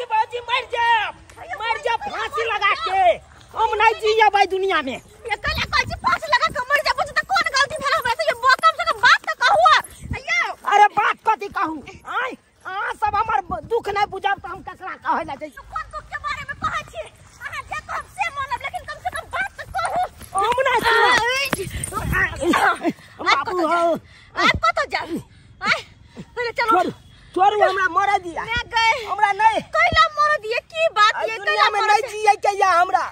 छी बाबूजी मर जाएब, मर जाएब फांसी लगा के, हम नहीं जियब दुनिया में। ये कला कहै छी फांसी लगा के मर जाब त कोन गलती भेल हमरा से? ये कम से कम बात त कहू। अरे बात कथी कहू? आय अहाँ सब हमर दुख नहीं बुझब त हम ककरा कहै ला जाइ? कोन दुख के बारे में कहै छी? अहाँ जे कहब से मानब, लेकिन कम से कम बात त कहू। हम नहीं सुनब। बाबू हो आप कत जाब? आय पहिले चलो, छोड़ू हमरा, मरे दिया हमरा नहीं। कैला मरे दिए? की बात ये? कैला में नहीं जिए के या, हमरा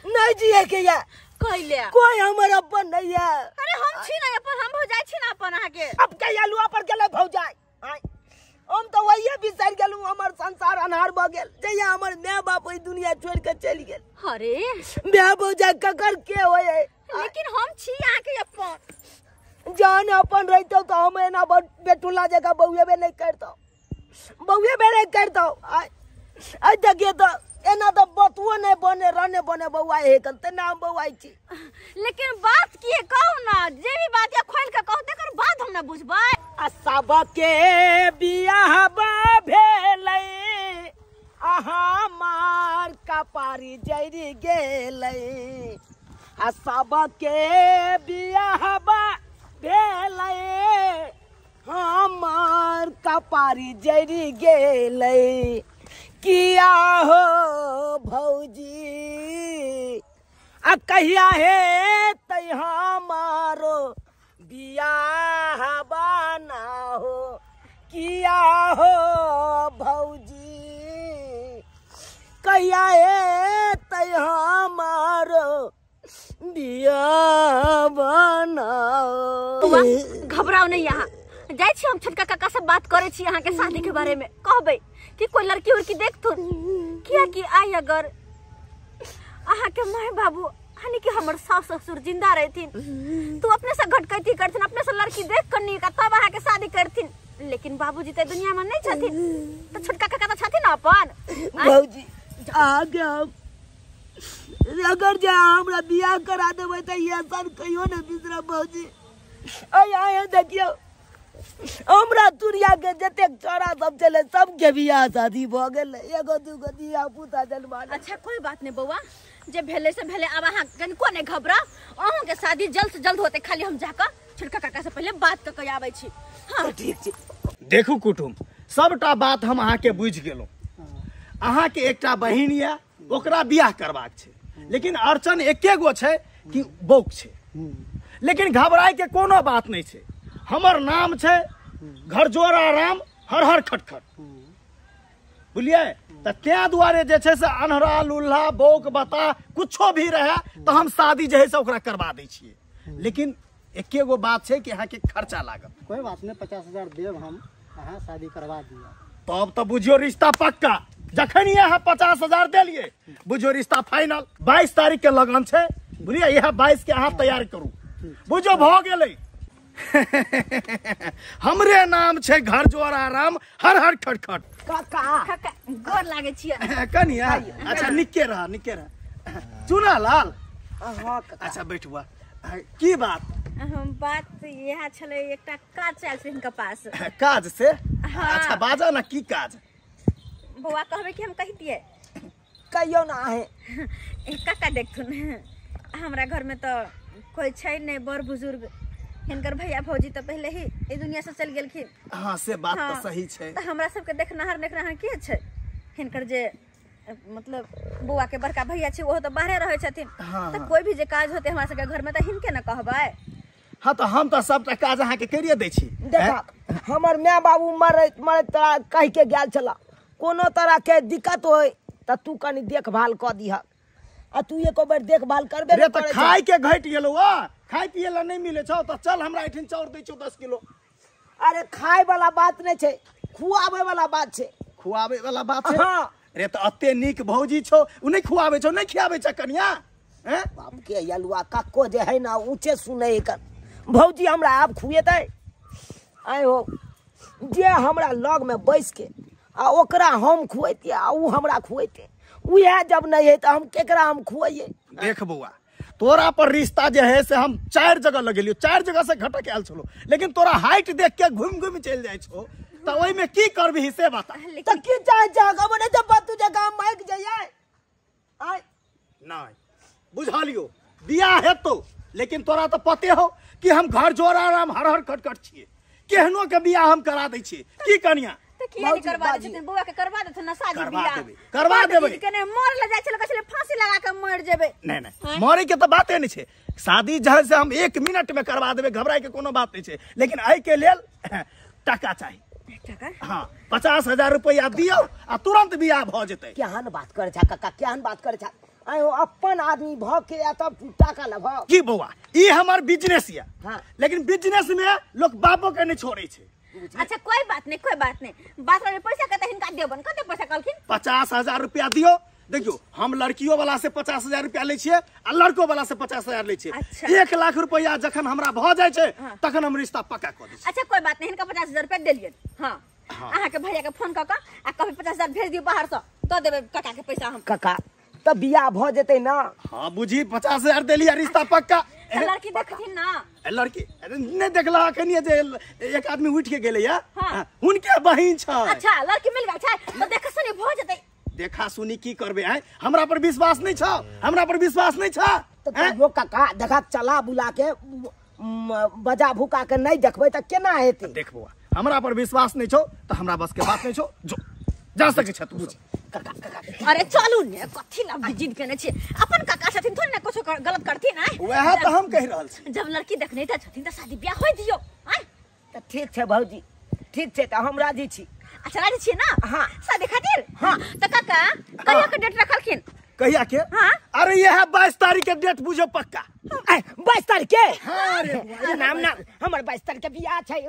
नहीं जिए के या। कैले कोई हमर अपन नहीं है। अरे हम छी ना अपन, हम हो जाय छी ना अपन अहाँ के। अब के आलुआ पर गेलै भौजाई? हम तो वही बिसरि गेलहुँ, हमर संसार अन्हार भ गेल जहिया हमर my बाप ओहि दुनिया छोड़ के चलि गेल। अरे my भौजाई ककर के होय है? लेकिन हम छी अहाँ के अपन। जान अपन रहितौ तो हम एना बेटुला जगह बौएबे नहीं करतौ, बौएबे नहीं करतौ। आइ देखिए तो एना तो बतुओ नहीं बने, रहने बने बौआ हे तेना हम बौआइ छी। लेकिन बात की है कहू ना, जे भी बात या खोल के कहू तकर बाद हम ना बुझबै। आ सबके बियाह भेलै आ हमार कपारी जरि गेलै, आ सबके बियाह भेलै हमार कपारी जरि गेलै। किया हो भौजी आ कहिया हे तै हमारो बियाह बना हो? किया हो भौजी कहिया हे तै हमारो बियाह बना हो? घबराओ नहीं, यहाँ जाइ छी हम छोटका काका से बात करे छी अहाँ के शादी के बारे में। कहबै कि कोई लड़की उड़की देखथुन, किया कि आई अगर अहाँ के my बाबू यानी कि हमर सास ससुर जिंदा रहथिन तो अपने से घटकैती करथिन, अपने से लड़की देख कर नीक तब अहाँ के शादी करथिन। लेकिन बाबूजी त दुनिया में नहीं छथिन, तो छोटका काका त छथिन अपन। भौजी आगे हम अगर जे हमरा बियाह करा देबै त ई एहसान कहियो नहीं बिसरब भौजी। आय आय देखियौ हमरा तुरिया के जतेक छोरा सब छलै सबके बियाह शादी भ गेलै, एगो दूगो धिया पुता जन्मा। अच्छा कोई बात नहीं बौआ, जे भेलै से भेलै, अब अहाँ कनिको नहीं घबराउ, अहूँ के शादी जल्द से जल्द होते। खाली हम जाकर छोटका काका से पहले बात क के आबै छी। हाँ ठीक छै। देखू कुटुम, सबटा बात हम अहाँ के बुझि गेलहुँ। अहाँ के एकटा बहिन यऽ, ओकरा बियाह करबाक छै, लेकिन अड़चन एके गो छै कि बौक छै। लेकिन घबराय के कोनो बात नहीं छै। हमर नाम छै घरजोरा राम हर हर खटखट, बुझलियै? तऽ तें दुआरे जे छै से अन्हरा लुल्हा बौक बता कुछो भी रहे तऽ हम शादी जे है से ओकरा करवा दै छियै। लेकिन एके गो बात छै कि अहाँके खर्चा लागत। कोई बात नहीं, 50,000 देब हम, अहाँ शादी करवा दिअ। तब तऽ बुझियौ रिश्ता पक्का। जखन अहाँ 50,000 देलियै बुझियौ रिश्ता फाइनल। 22 तारीख के लगन छै, बुझलियै? इएह 22 के अहाँ तैयार करू, बुझियौ भऽ गेलै। हमरे नाम छै घरजोरा राम हर हर खटखट। काका काका गोर लागै छियै कनिया। अच्छा निके रह, निके रह। चुना लाल। अच्छा बैठुआ, की बात? बात इएह छलै, एकटा काज आयल छै हिनका पास। काज से? अच्छा बाजा ना, की काज? बौआ कहबै कि हम कहि दियै? कहियौ ना अहें। काका देखथुन, हमरा घर में तो कोई छै नहीं बड़ बुजुर्ग, हिनकर भैया भौजी तो पहले ही ए दुनिया से चल गेलखिन। हाँ से बात तो सही छै। तो हमरा सबके देखनाहार देखनाहार के छै? हिनकर जे मतलब बौआ के बड़का भैया छै ओहो तो बाहरे रहै छथिन। हाँ, तो कोई भी जे काज होते हमरा सबके घर में तो हिनके न कहबै। हाँ तो हम तो सबटा काज अहाँ के करिए दै छी। देखा हमर my बाबू मरैत मरैत तोरा कहि के गेल छला कोनो तरह के दिक्कत होय त तू कनी देखभाल क दिह, आ तू एको बेर देखभाल करबे रे। त खाय के घटि गेलौ, आ खाय पिए ला नहीं मिले छौ त चल हमरा एठिन चाउर दै छौ 10 किलो। अरे खाय वाला बात नहीं छै, खुआबे वाला बात छै। खुआबे वाला बात छै? हाँ। रे त अते नीक भौजी छौ, उ नहीं खुआबे छौ, नहीं खियाबे छ कनिया? हैं बाप के यलुआ कक्को जे है ना ऊंचे सुनै कर। भौजी हमरा आब खुएतै? आइ हो जे हमरा लग में बैस के आ ओकरा हम खुएते आ उ हमरा खुएते, उहे जब नहीं है तो हम केकरा हम खुआइए? देख बौआ, तोरा पर रिश्ता जे है से हम 4 जगह लगेलियो, 4 जगह से घटक आयल छलो, लेकिन तोरा हाइट देख के घुमि घुमि चलि जाइ छो, त ओहिमे की करबही से बता। त की चाहे जागा बने जब बुझलियो बियाह हेतौ, लेकिन तोरा तऽ पते हो कि हम घर जोर आराम हर हर खटखट छियै, केहनो के बियाह हम करा दै छियै। की कनिया त किया नहीं करवा दै छथिन? बौआ के करवा देथुन ना शादी बियाह। करवा देबै। केने मर ले जाइ छलै, कहै छलै फांसी लगा के मर जेबै। नहीं नहीं, मरे के तऽ बाते नहीं छै। शादी जहाँ से हम 1 मिनट में करवा देबै, घबराए के कोनो बात नहीं छै, लेकिन एहि के लेल टाका चाही। टाका? हाँ, 50,000 रुपया दियौ आ तुरंत बियाह भऽ जेतै। केहन बात करै छा काका, केहन बात करै छा? आयो अपन आदमी भ के आ तब तू टाका लेबह। की बौआ, ई हमर बिजनेस या। हाँ। लेकिन बिजनेस में लोग बापो के नहीं छोड़े छै। अच्छा कोई बात नहीं, कोई बात नहीं। बात रहे पैसा कते हिनका देबन? कते पैसा कहलखिन? 50,000 रुपया दियौ। देखियो हम लड़कियों वाला से 50,000 रुपया लै छियै आ लड़को वाला से 50,000 लै छियै। अच्छा। 1 लाख रुपया जखन हमरा भऽ जाइ छै। हाँ। तखन हम रिश्ता पक्का कऽ दै छियै। अच्छा कोई बात नहीं, हिनका 50,000 रुपया देलियनि। हाँ। हाँ। अहाँ के भैया के फोन कऽ कऽ आ कहबै 50,000 भेज दियौ बाहर सँ, दऽ देबै काका के पैसा हम। काका तऽ बियाह भऽ जेतै ना? हाँ बुझी, 50,000 देली आ रिश्ता पक्का। तऽ लड़की देखथिन ना? लड़की नहीं देखला अखन जे एक आदमी उठ के गेलै या। हाँ। हुनके बहिन छै। अच्छा लड़की मिल गेल छै तऽ देखा सुनी भऽ जेतै। देखा सुनी की करबे? आय हमरा पर विश्वास नहीं छ, हमरा पर विश्वास नहीं छ। तऽ तैयो काका देखा चला बुला के बजा भुका के नहीं देखबै तऽ केना हेतै? देख बौआ, हमरा पर विश्वास नहीं छौ तऽ हमरा बस के बात नहीं छौ, जो जा सकै छ तू। काका काका अरे चलू ने, कथी ला जिद केने छियै? अपन काका छथिन थोड़े ने कुछो गलत करथिन। आय वएह तऽ हम कहि रहल छी। जब लड़की देखने तऽ छथिन तऽ शादी बियाह होय दियौ। आय तऽ ठीक छै भौजी, ठीक छै, तऽ हम राजी छी। अच्छा राजी छियै ना? हाँ। शादी खातिर? हाँ। तऽ काका कहिया के डेट रखलखिन? कहिया के? हाँ। अरे यह 22 तारीख के डेट बुझो पक्का। 22 तारीख के? हाँ रे नाम नाम हमर 22 तारीख के बियाह छै।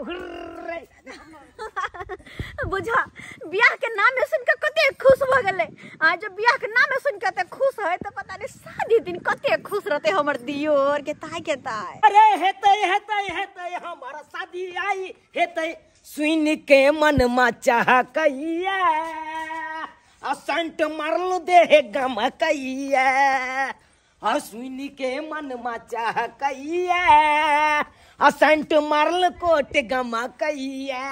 बुझा बियाह के नाम में सुन के कते खुश भ गेलै। आ जब बियाह के नाम में सुन के कते खुश है तऽ पता नहीं शादी दिन कते खुश रहते हमर दियोर के ताय के ताय। अरे हेतै हेतै हेतै हमर शादी आई हेतै, सुन के मन मा चाह कैया आ संट मारल देह गम कैया, आ सुन के मन मा चाह कैया आ संट मारल कोट गम कैया।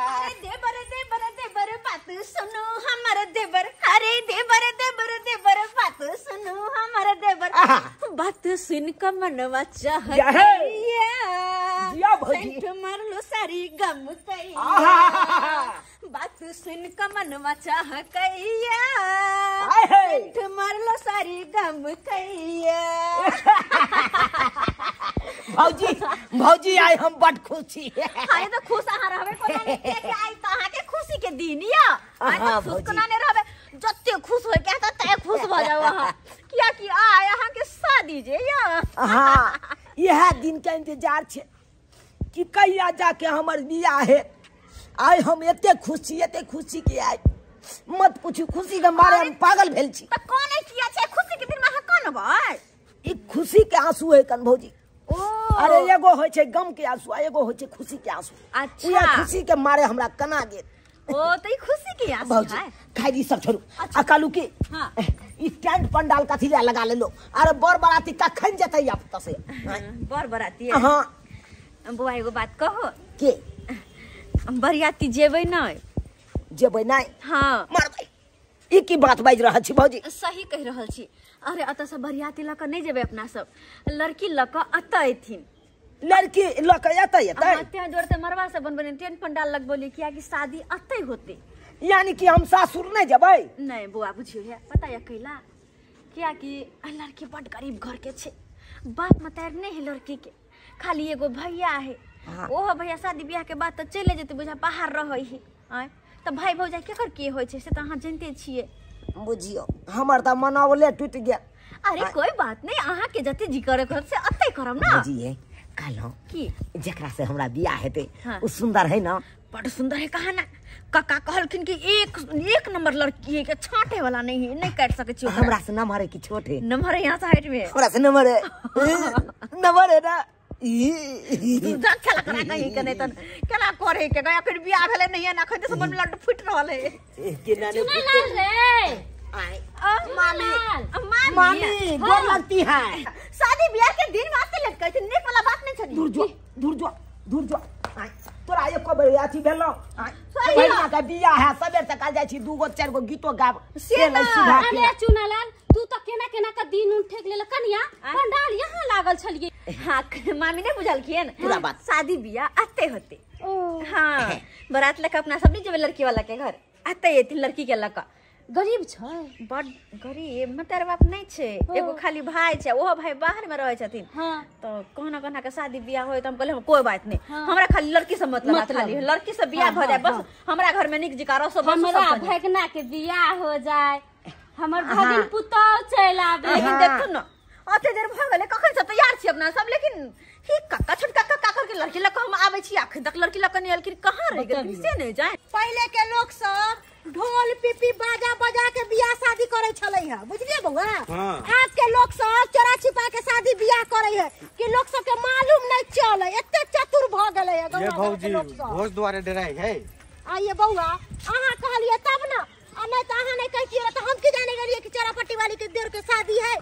अरे देवर देवर देवर बात सुनो हमर देवर, अरे देवर देवर देवर बात सुनो हमर देवर, बात सुन के मनवा चाह कैया संट मारलो सारी गम कैया, बात सुन के मनवा चाह कैया संट मारलो सारी गम कैया। भौजी भौजी आइ हम बड खुश छी। अरे तो खुश अहाँ रहबै कोना ने, कियाकि आइ तऽ अहाँ के खुशी के दिन या। आइ तऽ खुश कोना ने रहबै, जते खुश होय के तते खुश भऽ जाउ अहाँ, कियाकि आइ अहाँ के शादी जे या। हाँ इएह दिन के इंतजार छै कि कहिया जाके हमर बियाह हे। आइ हम एते खुश छी, एते खुश छी कि आइ मत पूछू, खुशी के मारे हम पागल भेल छी। तऽ कोने किया छै खुशी के दिन में अहाँ कनबै? ई खुशी के आंसू है कन भौजी। अरे एगो होइ छै गम के आंसू आ एगो होइ छै खुशी के आंसू। अच्छा। उएह खुशी के मारे हमरा कना गेल। ओ तऽ ई खुशी के आंसू भौजी है। खैर ई सब छोड़ू। अच्छा। आ कहलू कि हाँ। ई टेंट पंडाल कथी लए लगा लेलो? अरे बर बराती कखन जेतै आब तऽ से? बर बराती? हाँ। बौआ एगो बात कहो। के? बरियाती जेबै नहि? जेबै नहि? हाँ। मरबै ई की बात बाजि रहल छी भौजी? सही कहि रहल छी। अरे अतऽ से बरियाती लऽ कऽ नहि जेबै अपना सब, लड़की लऽ कऽ अतऽ एथिन। लड़की लऽ कऽ एतै एतै? तें दुआरे तऽ मरबा सब बनबे टेंट पंडाल लगबोलियै, कियाकि शादी अतै होतै। यानी कि हम सासुर नहि जेबै? नहि बौआ बुझियौ हे, पता यऽ कैला? कियाकि लड़की बड गरीब घर के छै, बाप मतारि नहि है लड़की के, खाली एगो भैया है। हाँ। ओहो भैया शादी बियाह के बाद तऽ चलि जेतै, बुझा बाहर रहै है। आँय तऽ भाई भौजाइ केकर के होइ छै से तऽ अहाँ जानिते छियै। बुझियौ हमर तऽ मनोबले टूटि गेल। अरे कोई बात नहीं, अहाँ के जते जी करे के से अते करब ना। भौजी कहलहुँ की जेकरा से हमरा बियाह हेतै हाँ। उ सुंदर है ना? बड सुंदर है कहा ना। काका कहलखिन कि एक नंबर लड़की है के छांटे वाला नहीं है, नहीं काट सके छी ओकरा। हमरा से नमहर है कि छोट है? नमहर है यहाँ से हाइट में। हमरा से नमहर है। नमहर है ना? रक्षा करा कहीं के नहीं तन केना करे के गया फिर बियाह भेलै नहीं है ना, अखन तऽ मन लड्डू फूटि रहल है। केना ने चुनालाल रे। मामी मामी मामी गोर लगती है। शादी ब्याह के दिन वास्ते लटकै छै, नीक वाला बात नहीं छनी। दूर जो दूर जो दूर जो। तोरा एको बेर अथी भेलौ बहिना के बियाह है सबेर सकाल जाइ छी 2 गो 4 गो गीतो गाब से अरे चुनालाल तू तो केना केना का दिन उन ठेक लेल कनिया पंडाल यहां लागल छलिए। हां मामी ने बुझलखिन पूरा बात शादी बियाह आते होते। हां बारात लके अपना सब नहीं जेबे लड़की वाला के घर आते एथिन लड़की के लका। गरीब छै बड गरीब मतार बाप नहीं छै एगो खाली भाई छै ओहो भाई बाहर में रहै छथिन। हां तो कहना कहना के शादी बियाह होय त हम कहले हम कोई बात नहीं हमरा खाली लड़की से मतलब खाली लड़की से बियाह भ जाए बस हमरा घर में निक जिकारो सब हमरा भगना के बियाह हो जाए हमर भगिन पुतौ चल आबे। लेकिन देखू न अते देर भ गेलै कखन से तैयार छी अपना सब लेकिन ही काका छोट काका काकर के लड़की लक हम आबै छी अखन तक लड़की लक नहीं अलखिन कहां रह गेलखिन से नहीं जाए। पहिले के लोग सब ढोल पीपी बाजा बजा के बियाह शादी करे छलै है बुझलिए बउआ। आज के लोग सब चोरा छिपा के शादी बियाह करे है कि लोग सब के मालूम नहीं चले एते चतुर भ गेलै है गौवा के लोग सब। भोज द्वारे डराई है आइए बउआ अहाँ कहलिए तब ना आ नहीं त अहाँ नहीं कहतिए त हम की जाने गेलिए कि चोरापट्टी वाली के देर के शादी है।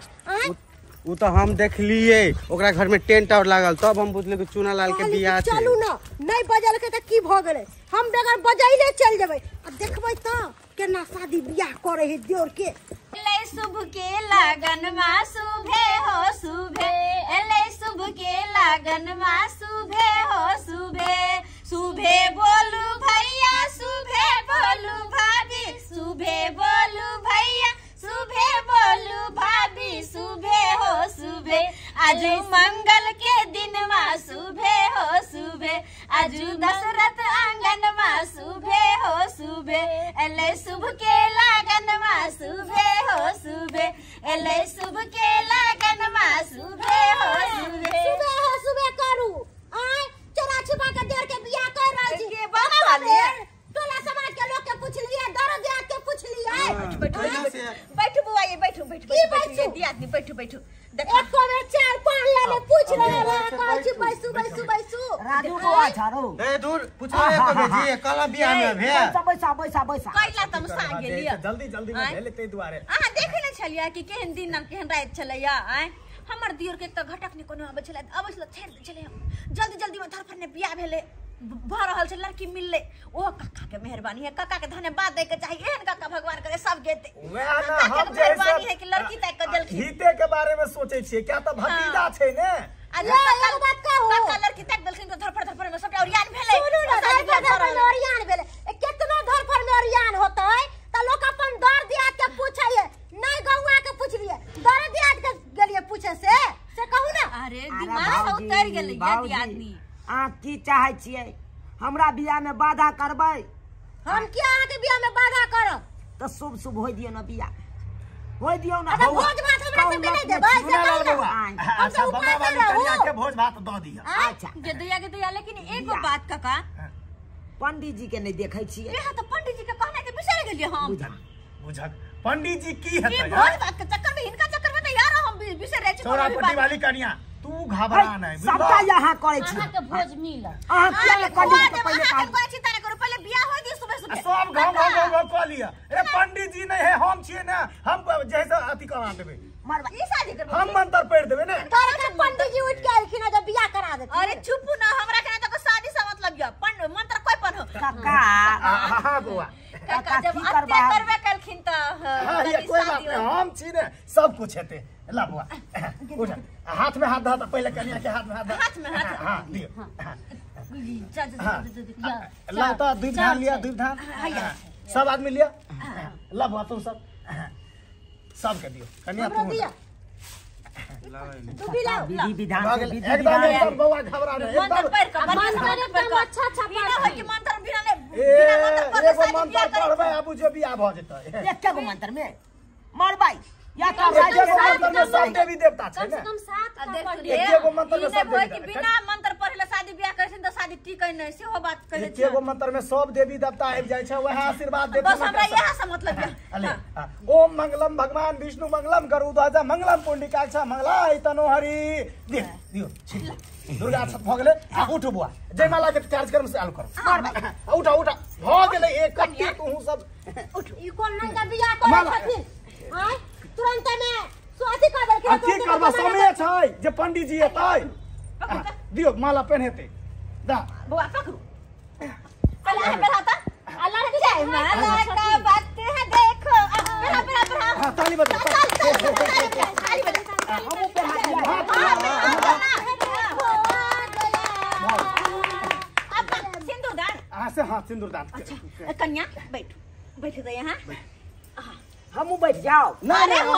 उ तो हम देखलिए ओकरा घर में टेंट और लागल तब हम बुझले कि चुनालाल के बियाह छै। चलू ना नहीं बजल के त की भ गेलै हम बगैर बजैले चल जेबै आ देखबै त केना शादी बियाह करे है देर के। ले शुभ के लगन मा शुभे हो शुभे ले शुभ के लगन मा शुभे हो शुभे शुभे बोलू भैया शुभे बोलू भाभी शुभे बोलू भैया शुभे बोलू भाभी शुभे हो शुभे आज मंगल के दिन मा शुभे हो शुभे आज दशरथ आंगन मा शुभे हो शुभे एले शुभ के लगन मा शुभे हो शुभे एले शुभ के लगन मा शुभे हो शुभे शुभे हो शुभे करू आय चोरा छिपा के देर के बियाह कर रहल छी के बात वाले टोला समाज के लोग के पूछ लिए दरो देहात के पूछ लिए। बैठो बुआ ये बैठो बैठो बैठो ये आदमी बैठो बैठो देखो एको बेर 4 5 लाने पूछ रहे रहा कहै छी बैसू बैसू बैसू राजू बुआ छारो ए दूर पूछो एको बेर जी कल बियाह में भे बैसा बैसा बैसा बैसा कैला तमसा गेलिए जल्दी जल्दी में भेले तै दुआरे अहाँ देखे ने छलिया कि केहन दिन नाम केहन रात छलैया। आय हमर दियोर के त घटक ने कोनो आबै छलै अबै छलै छेड़ दै छलै जल्दी जल्दी में धरफर ने बियाह भेलै भ रहल छै लड़की मिललै ओहो काका के मेहरबानी है काका के धन्यवाद दै के चाही एहन काका भगवान करे सब के दे वएह ना हम जे मेहरबानी है कि लड़की ताक के देलखिन हिते के बारे में सोचै छियै क्या त भतीजा छै ने। आ एगो बात कहू काका लड़की ताक देलखिन त धरफर धरफर में सबटा ओरियान भेलै। सुनू ना धरफर धरफर में ओरियान भेलै केतनो धरफर में ओरियान होतै त लोक अपन दर दियाद के पूछै नहीं गौवा के पूछलिए दर दियाद के गेलिए पूछे से कहू ना। अरे दिमाग से उतर गेलै ये दियादनी। अहाँ की चाहै छियै हमरा बियाह में बाधा करबै? हम किया अहाँ के बियाह में बाधा करब? त शुभ शुभ होय दियौ ना बियाह होय दियौ ना। भोज भात हमरा सब के नहीं देबै से कहू ना हम सब उपाय रहू के भोज भात द दिया। अच्छा के दिया के दिया लेकिन एगो बात काका पंडित जी के नहीं देखै छियै। हां त पंडित जी के कहना के बिसरि गेलियै हम। बुझक पंडित जी की हेतै भोज भात के चक्कर में हिनका चक्कर में त यार हम बिसरि रहै छी। चोरा पट्टी वाली कनिया तू घबरा नहीं सबटा यहां करै छी अहाँ के भोज मिलत अहाँ किया ने पंडित के पहिले अहाँ के कोई चिंता नहीं करू पहिले बियाह होय दी सुबह सुबह सब गांव गांव गांव कह लिया। ए पंडित जी नहीं है हम छियै ना हम जैसे अथी करा देबै मरबा ई शादी करबै हम मंत्र पढ़ देबै ने तोरा के पंडित जी उठ के आलखिन जब बियाह करा देथिन। अरे चुप ना हमरा के ना तो शादी से मतलब या पंड मंत्र कोई पन हो काका। हां बौआ काका जब अत्ते करबे कलखिन त हां ये कोई बात नहीं हम छी ने सब कुछ हेतै। ला बुआ उठ हाथ में हाथ धा पहिले कनिया के हाथ में हाथ धा हाथ में हाथ हां दियो जा जा जा ला त दुई धान लिया दुई धान सब आदमी लिया ला बुआ तुम सब सब के दियो कनिया तुम दिया तू भी लाओ विधि विधान से विधि एकदम एकदम बौआ घबरा नहीं मंत्र पढ़ के मंत्र एकदम अच्छा अच्छा बिना होय के मंत्र बिना ने बिना मंत्र पढ़ एगो मंत्र पढ़बै आबू जे बियाह भ जेतै एके गो मंत्र में मरबै या त एके गो मंत्र में सब देवी देवता छै कम से ने कम 7 का पढ़ एके गो मंत्र में सब होय देवी कि बिना मंत्र पढ़ले शादी बियाह करै छै त शादी टिकै नै सेहो बात कहै एके गो मंत्र में सब देवी देवता आबि जाइ छै वएह आशीर्वाद देते बस हमरा इएह से मतलब या। अले ओम मंगलम भगवान विष्णु मंगलम गरुड़ध्वज मंगलम पुंडरीकाक्ष मंगलाय तनोहरि दियो दियो दुर्गा छत भ गेलै आ उठू बुआ जयमाला के कार्यक्रम से चालू करू उठा उठा भ गेलै एक कत्ते तू सब ई कोन नंगा के बियाह करै छथिन आय तुरंत में स्वाति कर देलखिन। आ की करबा समय छै जे पंडित जी एतै दियो माला पहिनेतै दा बौआ पकड़ू पहले आ पहला त आ लड़की जय माला का वक्त है देखो। पहला पहला पहला। हां ताली बजाओ, ताली बजाओ। हम ऊपर हाथ अब सिंदूरदान। हां से हां सिंदूरदान। अच्छा कन्या बैठो बैठो तो यहां। हम बैठ जाओ। ना अरे हो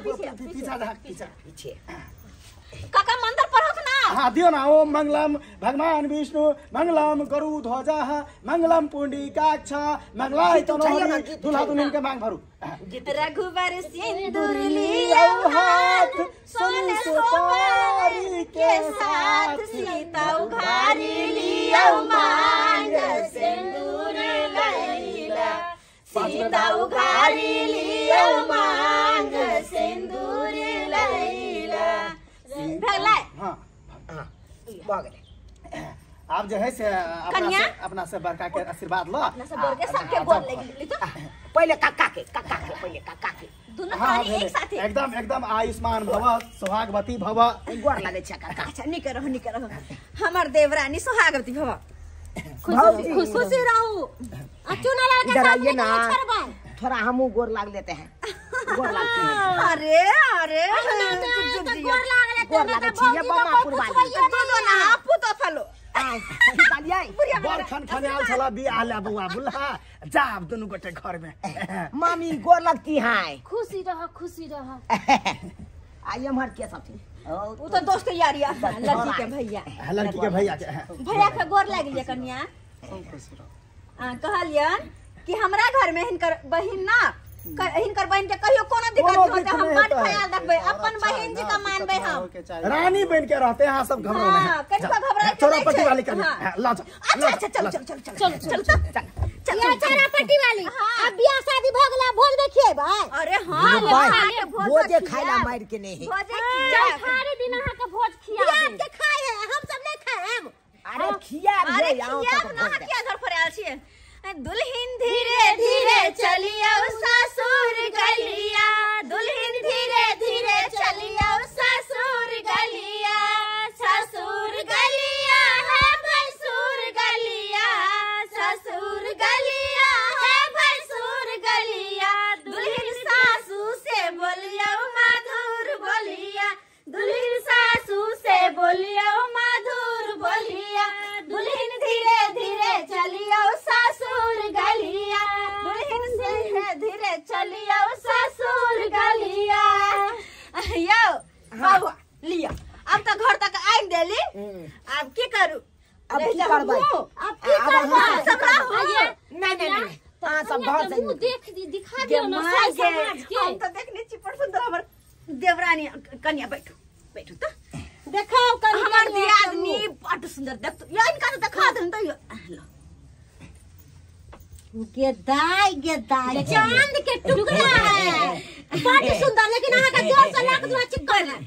पीछे पीछे पीछे पीछे काका मंत्र पढ़त ना। हां दियो ना। ओम मंगलम भगवान विष्णु मंगलम गरुड़ ध्वजा मंगलम पुंडरीकाक्ष मंगलाय तनोहरि। दुल्हा दुल्हन के मांग भरू। रघुवर सिंदूर लियो हाथ सोने सोपारी के साथ सीता उघारी लियो मांग सिंदूर लैला सीता उघारी लियो मांग सिंदूर लैला। भगलै। हां हां भऽ गेलै। आप जो है से अपना से बड़का के आशीर्वाद लो। अपना से बड़के सबके गोर लगी ली तो पहले काका के, काका के पहले, काका के दोनों प्राणी एक साथ। एकदम एकदम आयुष्मान भव सौभाग्यवती भव। गोर लगे छै काका। अच्छा निक रहो निक रहो हमर देवरानी सौभाग्यवती भव। खुशी खुशी रहू। आ चुना लाल के साथ ना थोड़ा हमू गोर लाग लेते हैं। गोर लागते हैं। अरे अरे गोर लागले गोर लागे छी बमा पुरवाली दोनों ना पुतो फलो बड़ खन खनाल छला बियाह ले बउआ बुल्हा जाब दुनू गोटे घर में। मामी गोर लगती है। खुशी रह खुशी रह। आई हमर के सब उ तो दोस्त यारी लड़की के भैया, लड़की के भैया के भैया के गोर लाग लिया कन्या। आ कहलियन कि हमरा घर में हिनकर बहिन ना हिनकर बहिन के कहियो कोनो दिक्कत होते हम बड़ ख्याल रखबे, अपन बहिन जी का मानबे हम। रानी बन के रहते हैं सब घबराओ नहीं। हां कनिका घबराए के चौरापट्टी वाली कन्या ला जाओ। अच्छा अच्छा चल चल चल चल चल चल ये चौरापट्टी वाली। अब बियाह शादी भ गेला भोज नहीं खिएबै। अरे हां भोज खाइला मार के नहीं भोज चौथारी दिन अहाँ के भोज खिया बियाह के खाए है हम सब नहीं खाएब। अरे खिया अरे खिया ना किया घर पर आयल छिए। दुल्हन धीरे धीरे चलियो ससुर गलिया दुल्हन धीरे धीरे चलियो ससुर गलिया ससुर गलिया है भैंसुर गलिया ससुर गलिया है भैंसुर गलिया दुल्हन सासू से बोलियो मधुर बोलिया दुल्हन सासू से बोलियो मधुर बोलिया दुल्हन धीरे धीरे चलियो ससुर गलिया दुल्हन धीरे धीरे चलियो ससुर गलिया। यो बाबा लिया अब तो घर तक आइन देली। अब की करू? अब की करबै? अब की करबै? सब रहू। नहीं नहीं नहीं हां सब घर से मुंह देख दी दिखा दियो ना साई समाज के। हम तो देखने छी बड़ सुंदर हमर देवरानी कन्या। बैठो बैठो तो देखाओ कनी हमर दियादनी बड़ सुंदर देख तो या इनका तो दिखा दे तो लो गे दाई चांद के टुकड़ा है बड़ सुंदर। लेकिन अहाँ के जोर से लाख दुआ चिकन है।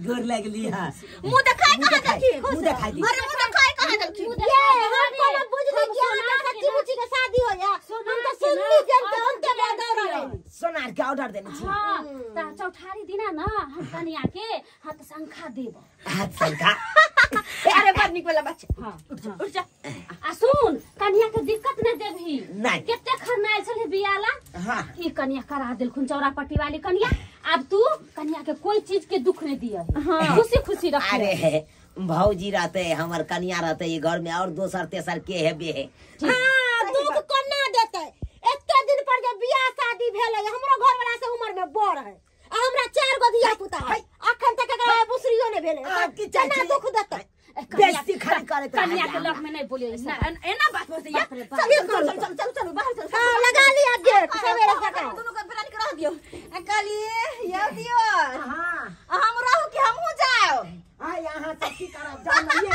गोर लगली। हां मुंह देखाय कहां देखी? मुंह देखाय दी। अरे मुंह देखाय कहां देखी? ये हम कोनो बुझली कि अहाँ के सच्ची मुच्ची के शादी होया। हम तो सुनली जनते उनके बाद दौड़ल सोनार के ऑर्डर देने छी। हां त चौठारी दिना ना हम कन्या के हाथ शंखा देब। हाथ शंखा। अरे बड़ निक वाला बच्चा। हां उठ जा उठ जा। आ सुन कन्या के दिक्कत न देबही। नहीं केते खरनायल छले बियाला। हां ई कन्या करा देलखुन चौरापट्टी वाली कन्या। अब तू कन्या के कोई चीज के दुख नहीं दिया। हाँ। खुशी खुशी रख। अरे भौजी रहते हमर कन्या रहते ये घर में और दोसर तेसर के है बे है। हां दुख कोना देते। एते दिन पर जे बियाह शादी भेलै हमरो घर वाला से उम्र में बड़ है आ हमरा चार गो धिया पुता है अखन तक एकरा बुसरियो ने भेलै। केना दुख देते? बेइज्जती खाली करैत कन्या के लग में नहीं बोलियो ना एना बात बोलते या। चल चल चल चल चल बाहर चल। हां लगा लिया गेट सवेरे सकाल दोनों के प्राणी के रह दियो। कहलिए यौ दियो। हां हम रहू कि हमहू जाओ? आ यहां से की करब जाओ ना ये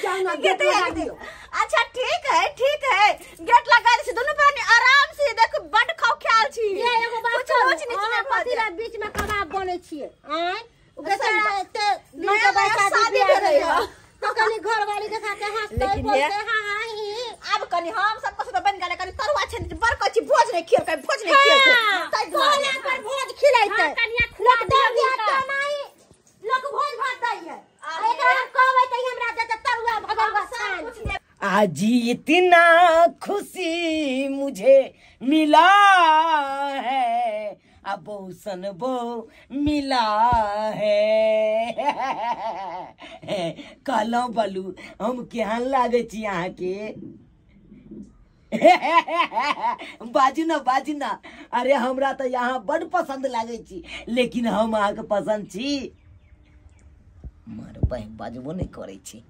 जाओ ना गेट लगा दियो। अच्छा ठीक है ठीक है गेट लगा दे दोनों प्राणी आराम से देखो बड खाओ ख्याल छी। ये एगो बात कुछ ऊंच नीच में पति रा बीच में कबाब बनै छिए। आय बेचारा एते दिन के बाद शादी भेलै तो कनी घर वाली के साथे हंसते बोलते। हां हां ही अब कनी हम सब कसो बन गेलै कनी तरुआ छै बड़ कछि भोज नहीं खियल भोज नहीं खियल तै दुआरे पर भोज खिलाइते। हां कन्या खुआ लोक दिया तो नहीं लोक भोज भात दै है। एकरा हम कहबै त हमरा देते तरुआ भगवा सान। आज इतना खुशी मुझे मिला है, अब सन बो मिला है। कहलहुँ बलू हम केहन लागै छी अहाँके? बाजू ना बाजू ना। अरे हमरा तो यहाँ बड़ पसंद लागै छी, लेकिन हम अहाँके पसंद छी। मार बहिन बाजबो नहीं करै छी।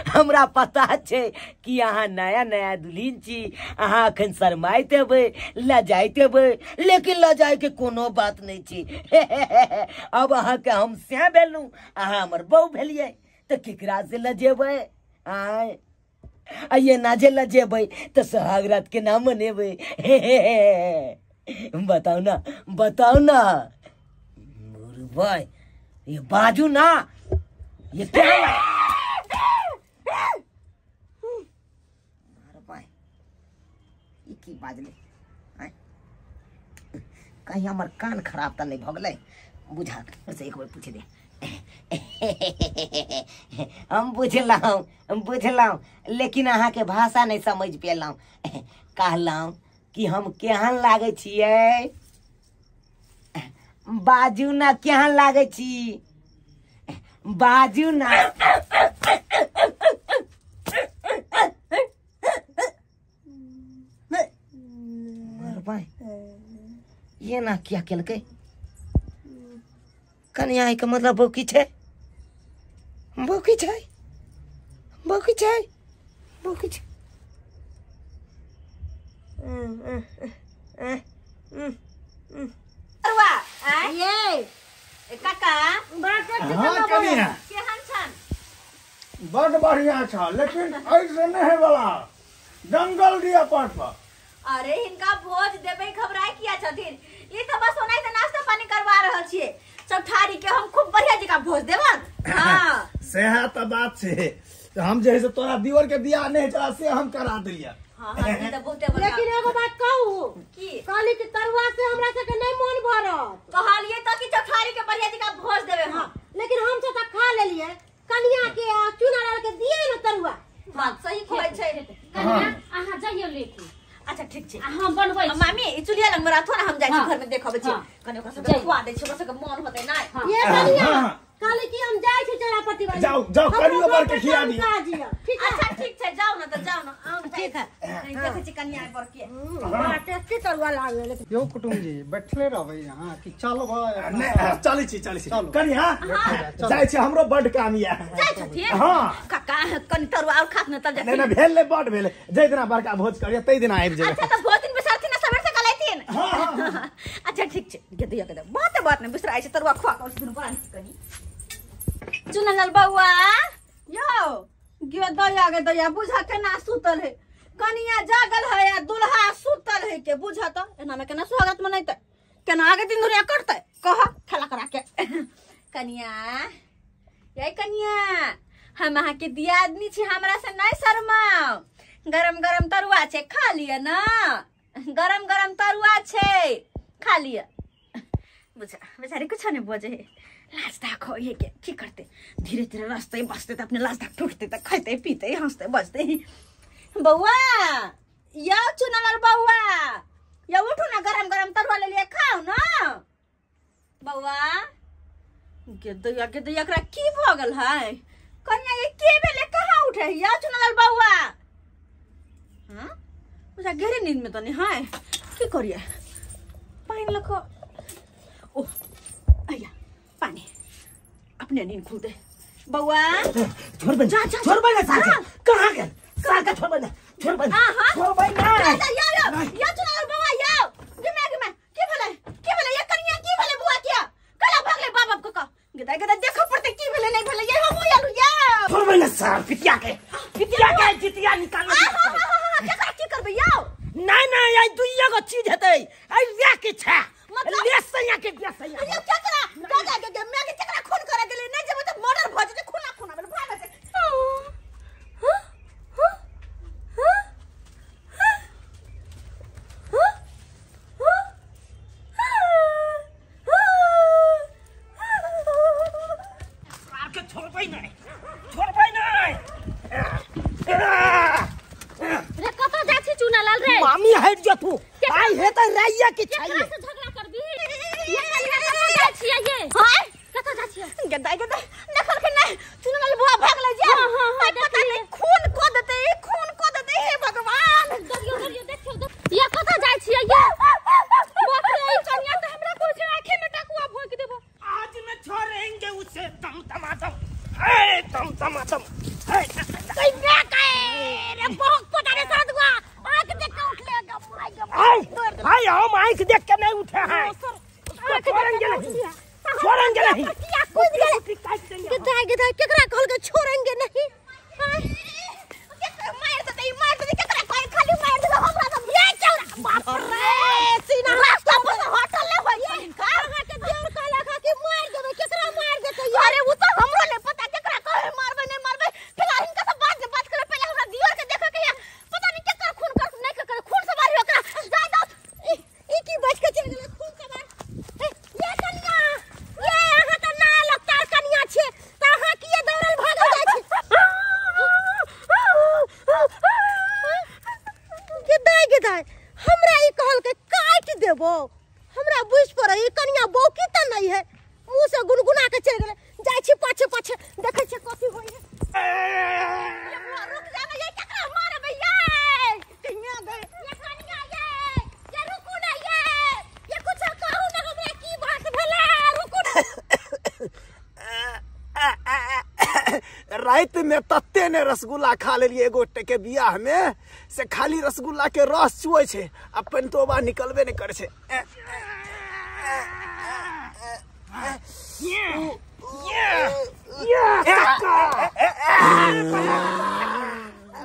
हमरा पता छै कि अहाँ नया नया दुल्हन छी, अहाँ अखन शरमाइत हेबै, लजाइत हेबै, लेकिन लजाइके कोनो बात नहीं छी। अब अहाँके हम सैं भेलहुँ, अहाँ हमर बहू भेलियै, तऽ केकरा से लजेबै? आँय आ एना जे लजेबै तऽ सोहाग रात के ना मनेबै। बताउ ना बताउ ना भाई, ये बाजू ना, ये क्या ई की बाजले? कहीं हमर कान खराब तऽ नहीं भऽ गेलै? बुझा से एक बेर पूछ दे। हम बुझलहुँ बुझलहुँ, लेकिन अहाँके भाषा नहीं समझ पेलहुँ। कहलहुँ कि हम केहन लागै छियै? बाजू ना केहन लागै छी? बाजू ना। ये ना किया केलकै कनिया के मतलब बौकी छै, बौकी छै, बौकी छै, बौकी छै। ये काका हाँ कनिया केहन छन? बड बढ़िया छ, लेकिन ऐसे नहीं है वाला जंगल दिया पर। अरे हिनका भोज देबै घबराय किया छथिन? ई त बस ओनाहिते नाश्ता पानी करवा रहल छियै। सब ठारी के हम खूब बढ़िया जकाँ भोज देबन। हां सेहा त बात छै, हम जे है से तोरा दिवर के बियाह नहीं चला से हम करा देलियै। हां हां ई त बहुते बढ़िया। लेकिन एगो बात कहू की? कहली कि तरुआ से हमरा सबके नहीं मन भरत। कहलियै त कि चौठारी के बढ़िया जकाँ भोज देबै हम। लेकिन हम सब त खा लेलियै, कनिया के चुना के दिए न तरुआ। बात सही कहै छै कनिया, अहाँ जइयो लेके। अच्छा ठीक छै, हम बनबै छी। मामी ई चुल्हिया लग में राखो ना, हम जाइ छी घर में देखबै छी। कनि ओकरा सबके खुआ दै छी, ओकरा सबके मन होतै नै। ये कनिया कहली कि हम जाइ छी चरापति वाली। जाओ जाओ कनियो बर के खिया दियो। ठीक है अच्छा ठीक छै, जाओ ना त जाओ ना। आउ ठीक है, देखै छी कनिया बर के बड़ा टेस्टी तरुआ लागल। लेकिन यो कुटुम जी बैठले रहबै यहाँ कि चलबै? नै चलै छी चलै छी कनिया, जाइ छी, हमरो बड काम या। जाइ छथिन? हां काका कनि तरुआ और खात न तब जाइ। नै नै भेल नै, बड भेल। जै दिना बड़का भोज करिया तै दिना आबि जेबै। अच्छा त भोज दिन बिसरथिन ना, सबेर से कलैथिन। हां अच्छा ठीक छै, गे दिया के बात बात नै बिसराइ छै। तरुआ खुआ के दुनु बड़ा कनि चुनलाल बौआ यो गे दया गे दया, बुझा केना सुतल है कनिया, जागल है या दुल्हा सुतल है के बुझा त एना में केना स्वागत मनैते, केना आगे दिन दुनिया करते? कह खेला करा के। कनिया ये कनिया, हम अहाँ के दियादनी छी, हमरा से नहीं शरमाओ। गरम गरम तरुआ छै, खा लिअ ना। गरम गरम तरुआ छै, खा लिअ। बुझा बेचारी कुछ नहीं बजे है, लाज दाख हो ये के की करते, धीरे धीरे रस्ते बसते त अपने लाज दाख टूटते त खाते पीते हंसते बजते। बौआ या चुनालाल बौआ या उठो ना, गरम गरम तरुआ ले लिए खाओ ना। बौआ गे दैया एकरा की भ गेल है कन्या? ये के भेले कहाँ उठे है? या चुनालाल बौआ हां बुझा गहरी नींद में त नहीं है, की करिए? पानी लखो, ओ आया पानी, अपने नींद खुलते। बौआ छोड़ बन, छोड़ बन, साके कहाँ गेल? साके छोड़ बन, छोड़ बन, छोड़ बन ना। या या या चुनालाल बौआ या गिमे गिमे की भेले की भेले ये कन्या की भेले बुआ किया कला भागले बाप बाप को गदा गदा देखो पड़ते की भेले नहीं भेले। ये हम यालु या छोड़ बन सार पिटिया के, पिटिया के जितिया निकाल। हां हां केकरा की करबै याओ? नहीं नहीं आई दुइया गो चीज हेतै, आई ले के छै मतलब ले सैया के ले सैया। अरे केकरा दादा के मैं के केकरा खून करे गेलै? नहीं जेबै त मर्डर भ जेतै, खूना खूना भेल भाग जेतै। हां हां हां हां हां सार के छोड़बै नहीं, छोड़बै नहीं। आई हे त राइया की छाइए। केकरा से झगड़ा करबी? ये कनिया कतऽ जाइ छियै ये? हाय कतऽ जाइ छियै? गदाई गदाई देखल के नहीं चुनल बुआ भागले जे। हां हां पता नहीं खून को देते, खून को देते। हे भगवान देखियो देखियो देखियो ये कतऽ जाइ छियै ये? बाप रे ई कनिया त हमरा कोइ छै आंखि में टकुआ भोंक देबो। आज न छोड़ेंगे उसे दम दमादम, हे दम दमादम। हे कइने कए रे बहुत पता रे साधुआ आंख देख के उठ लेगा भाई। भाई हम आंख देख के नहीं उठे हैं, उसको छोड़ेंगे नहीं, छोड़ेंगे नहीं। किया कूद गेले गदाई गदाई केकरा कहल के छोड़ेंगे नहीं? मार देते मार देते केकरा कहे खाली मार देते हमरा त ये चौरा। बाप रे सीना रास्ता पर होटल ले होई का अहाँ के देवर कहलक कि मार देबै, केकरा मार देतै? अरे उ त हमरो ने पता केकरा कहे मारबै नहीं मारबै। फिलहाल हिनका से बात बात करे पहले हमरा दियोर के देखे के पता नहीं केकर खून कर नहीं केकर खून सवार ओकरा जाय दो। ई की बच के चल गेलै खून सवार। ये कनिया ये अहाँ त ना लगता कनिया छै त अहाँ किए दौड़ल भागल जाइ छी? गदाई गदाई हमरा ई कहल के काट देबो, हमरा बुझ पड़े ई कनिया बौकी त नहीं है, मुंह से गुनगुना के चल गेलै। जाइ छी पाछे पाछे देखै छी कथी होई है। रुक जा ये केकरा मारबै ये? कनिया गए ये कनिया ये ये रुकू ना ये कुछ कहू ना हमरा की बात भेलै, रुकू ना। रात में तत्ते ने रसगुल्ला खा लेलिए एगो के बियाह में से खाली रसगुल्ला के रस चुए छे आ पेंतोबा निकलबे नहीं करे छे।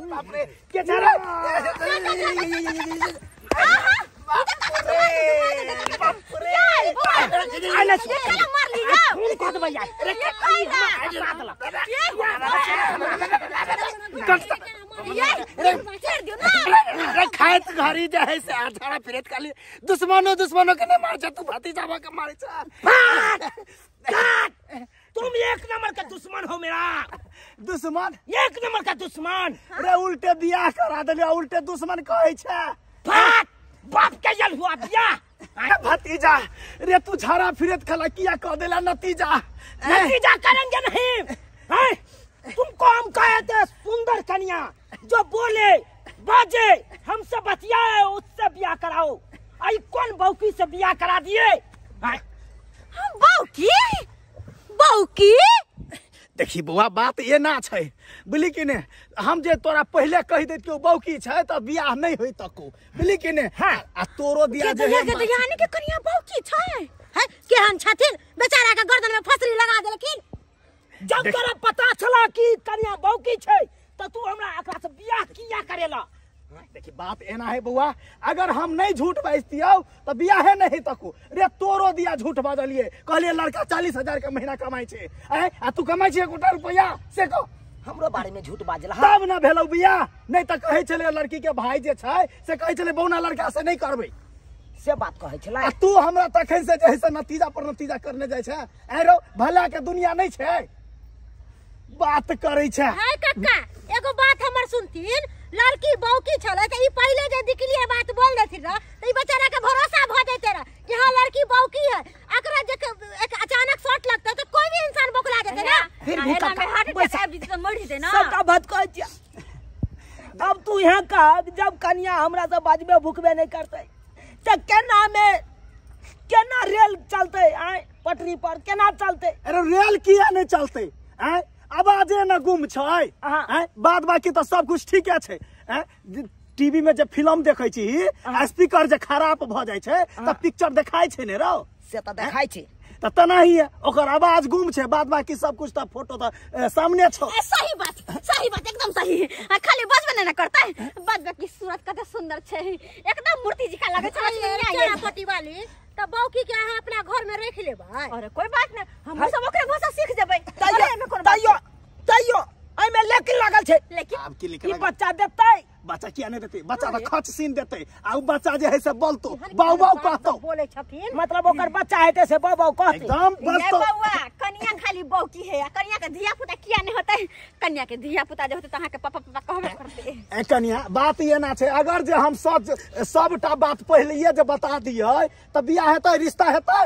बाप रे के छरा खाइत घरी जे है से अठारह फिरत खाली दुश्मनो दुश्मनो के नहीं मार तू भतीजावा के मारे छा। तुम एक नंबर का दुश्मन हो मेरा। दुश्मन एक नंबर का दुश्मन रे उल्टे बियाह करा देलियो उल्टे दुश्मन कहै छे। बाप के जल हुआ बियाह। भतीजा रे तू झाड़ा फिरत खला किया कह देला नतीजा नतीजा करेंगे नहीं हैं? तुमको हम कहे थे सुंदर कन्या जो बोले बाजे हमसे बतियाए उससे बियाह कराओ, आई कौन बौकी से बियाह करा दिए? बौकी बौकी देखी बौआ बात ये ना छै बुझली कि ने, हम जे तोरा पहले कहि दैतियौ बौकी छै त बियाह नहीं होई तको बुझली कि ने। हां आ तोरो बियाह जे है यानी के कन्या बौकी छै है केहन छथिन बेचारा के गर्दन में फसरी लगा देलखिन। जब तोरा पता चला कि कन्या बौकी छै त तू हमरा एकरा से बियाह किया करेला? देखी बात एना है बौआ, अगर हम नहीं झूठ बाजतियौ त बियाहे नहीं तको रे तोरो दिया झूठ बाजलिए कहलिए लड़का 40,000 के महीना कमाई छै आ तू कमाई छै एकोटा रुपया से कह हमरो बारे में झूठ बाजला तब ना भेलौ बियाह। नहीं त कहै छलै लड़की के भाई जे छै से कहै छलै बौना लड़का से नहीं करबै से बात कहै छलै आ तू हमरा तखन से जे है से नतीजा पर नतीजा करने जाइ छै। ऐ रौ भला के दुनिया नहीं छै बात करै छै। है कक्का एगो बात हमर सुनथिन, लड़की बौकी छलै त ई पहिले जे दिखलिए बात बोल देथिन र त ई बेचारा के भरोसा भ जैते र कि हां लड़की बौकी है। एकरा जे एक अचानक शॉट लगता त कोई भी इंसान बौखला जेते ना। फिर भी में हार्ट अटैक आबि जेतै मरि जेतै ना। सबटा बात कहै छियै। अब तू यहाँ कह जब कन्या हमरा से बाजबे भुकबे नहीं करतै त केना में केना रेल चलतै आय पटरी पर केना चलतै? अरे रेल किया नहीं चलतै आय आवाजे न गुम छै बाद बाकी तो सब कुछ ठीके छै। टीवी में जब फिल्म देखै छी स्पीकर जे खराब भ जाइ छै त पिक्चर देखाइ छै ने रौ से त देखाइ छै त तेनाही ओकर आवाज गुम छै बाद बाकी सब कुछ त फोटो त सामने छौ। सही बात सही बात एकदम सही खाली बजबे नै करतै बाद बाकी सूरत कते सुंदर छै एकदम मूर्ति जी का लागै छै। चोरा वाली त बौकी के अहाँ अपना घर में रख लेबै। अरे कोई बात नै हम सब ओकरे भाषा सीख जेबै। तैयो तैयो तैयो एमे लेकिन लागल छै। लेकिन आब की ई बच्चा देतै? बच्चा किया नहीं देतै? बच्चा त खच सीन देतै आ उ बच्चा जे है से बोलतो बाऊ बाऊ कहतो। बोलै छथिन मतलब ओकर बच्चा हेतै से बाऊ बाऊ कहतै एकदम। बस ये बौआ कनिया खाली बौ की है, कनिया के धिया पुता किया नहीं होतै? कनिया के धिया पुता जे होतै त अहाँ के पापा पापा कहबे करतै। ए कनिया बात ये ना छै, अगर जे हम सच सबटा बात पहले जे बता दियै त बियाह हेतै, रिश्ता हेतै।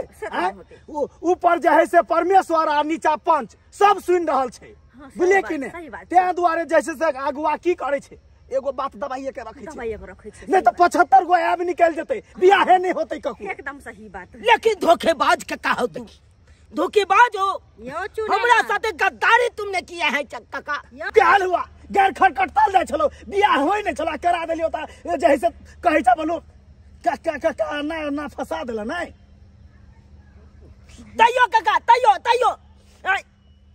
ऊपर जे है से परमेश्वर आ नीचा पंच सब सुनि रहल छै, बुझलियै कि नहि? तें दुआरे जैसे से अगुआ की करै छै, एगो बात दबाइए के रखै छै, दबाइए के रखै छै, नहीं त 75 गो आब निकल जेतै, बियाहे नहीं होतै ककरो। एकदम सही बात। लेकिन धोखेबाज के का हो तू? धोखेबाज हो, हमरा साथे गद्दारी तुमने किया है काका। क्या हाल हुआ? गैर खटखटल जाइ छलो, बियाह होय नहीं छलो, करा देलियो त जैसे कहै छ बोलो का का का, का ना ना फसा देला नहीं। तैयो काका तैयो तैयो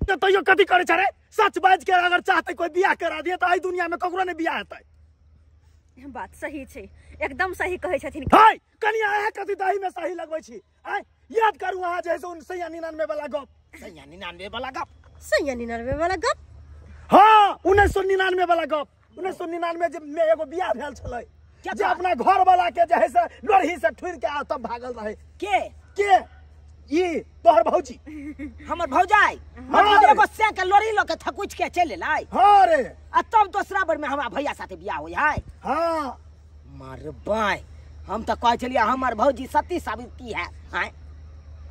तैयो कथी करै छ रे? सच बाज के अगर चाहते कोई बियाह करा दिए त आई दुनिया में ककरो नहीं बियाह हेतै। बात सही छै, एकदम सही कहै छथिन। हाय कनिया अहाँ कथी दही में सही लगबै छी? आय याद करू अहाँ जैसे 1999 वाला गप। 1999 वाला गप, 1999 वाला गप। हाँ 1999 वाला गप। 1999 जे में एगो बियाह भेल छलै, जे अपना घर वाला के जे है से लोरही से ठुर के आ तब भागल रहे। के के ई तोहर भौजी? हमर भौजाई मतलब एगो से के लोरी ल के थकुच के चल एलै। हां रे, आ तब दोसरा बेर में हमरा भैया साथे बियाह होय है। हां मार बाय, हम त कहै छलियै हमर भौजी सती सावित्री है। आय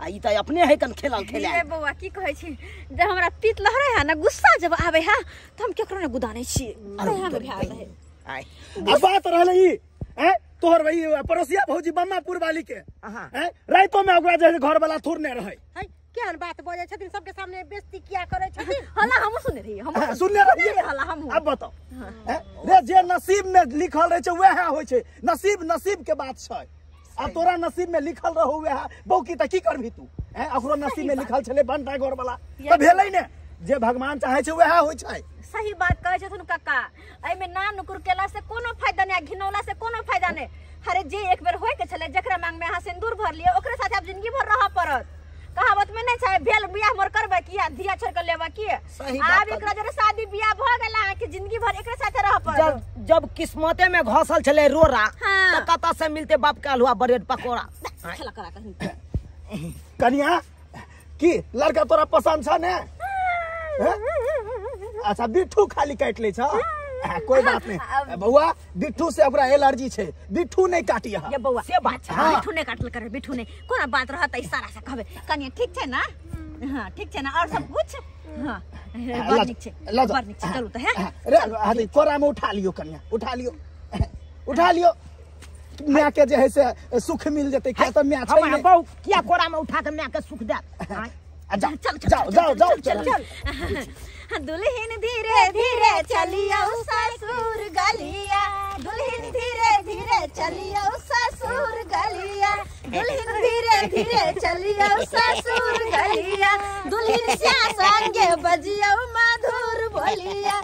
आ ई त अपने है कन खेलल खेले। ये बौआ की कहै छी, जब हमरा तीत लहरै है ना, गुस्सा जब आबै है त हम केकरो ने गुदानै छी। अरे हम भ्या रहे। आय आ बात रहलै ई हैं तोहर भाई पड़ोसिया भौजी बम्मापुर वाली के हैं, रातो में ओकरा जे घर वाला थोड़ ने रहे। है केहन बात बजै छथिन, सबके सामने बेइज्जती किया करै छथिन। हला हमहु सुनने रहियै, हमहु सुनने रहियै। हला हमहु। अब बताओ रे, जे नसीब में लिखल रहे छै वएह होय छै। नसीब नसीब के बात छै। आ तोरा नसीब में लिखल रहो वएह बौकी त की करबी तू? हैं ओकरो नसीब में लिखल छलै बनटा घर वाला त भेलै ने। जे भगवान चाहे छै वएह होय छै। सही बात कहै छथुन काका, एहिमे नाम नुकुर केला से कोनो फायदा नहीं, घिनौला से कोनो फायदा नहीं। अरे जे एक बेर होय के छलै, जकरा मांग में अहाँ सिंदूर भर लियै ओकरे साथे आब जिंदगी भर रहऽ पड़त। कहावत में नहीं छै भेल बियाह मोर करबै किया धिया छोड़ के लेबै किया? आब एकरा जरे शादी बियाह भ गेल, अहाँ के जिंदगी भर एकरे साथे रहऽ पड़त। जब किस्मते में घसल छलै रोड़ा त कतऽ से मिलते बाप के हलुआ ब्रेड पकोड़ा। खेला करा कहीं। कनिया की लड़का तोरा पसंद छ ने? अच्छा बिट्ठू खाली काटि लै छ, कोई बात नहीं बउआ, बिट्ठू से ओकरा एलर्जी छै, बिट्ठू नहीं काटी। ये बउआ से बात छै, बिट्ठू नहीं काटल करे, बिट्ठू नहीं। कोना बात रहत इशारा से कहबे कनिया ठीक छै ना? हां ठीक छै ना, और सब कुछ? हां बड़ नीक छै, बड़ नीक छै। चलू त है रे, हां कोरा में उठा लियो कनिया, उठा लियो, उठा लियो। माय के जे है से सुख मिल जेतै। किया त माय छै हमर बौ किया कोरा में उठा के माय के सुख देत? जाओ जाओ जाओ जाओ चल चल। दुल्हन धीरे धीरे चलियो ससुर गलिया, दुल्हन धीरे धीरे चलियो ससुर गलिया, दुल्हन धीरे धीरे चलियो ससुर गलिया, दुल्हन श्या संगे बजियो मधुर बोलिया,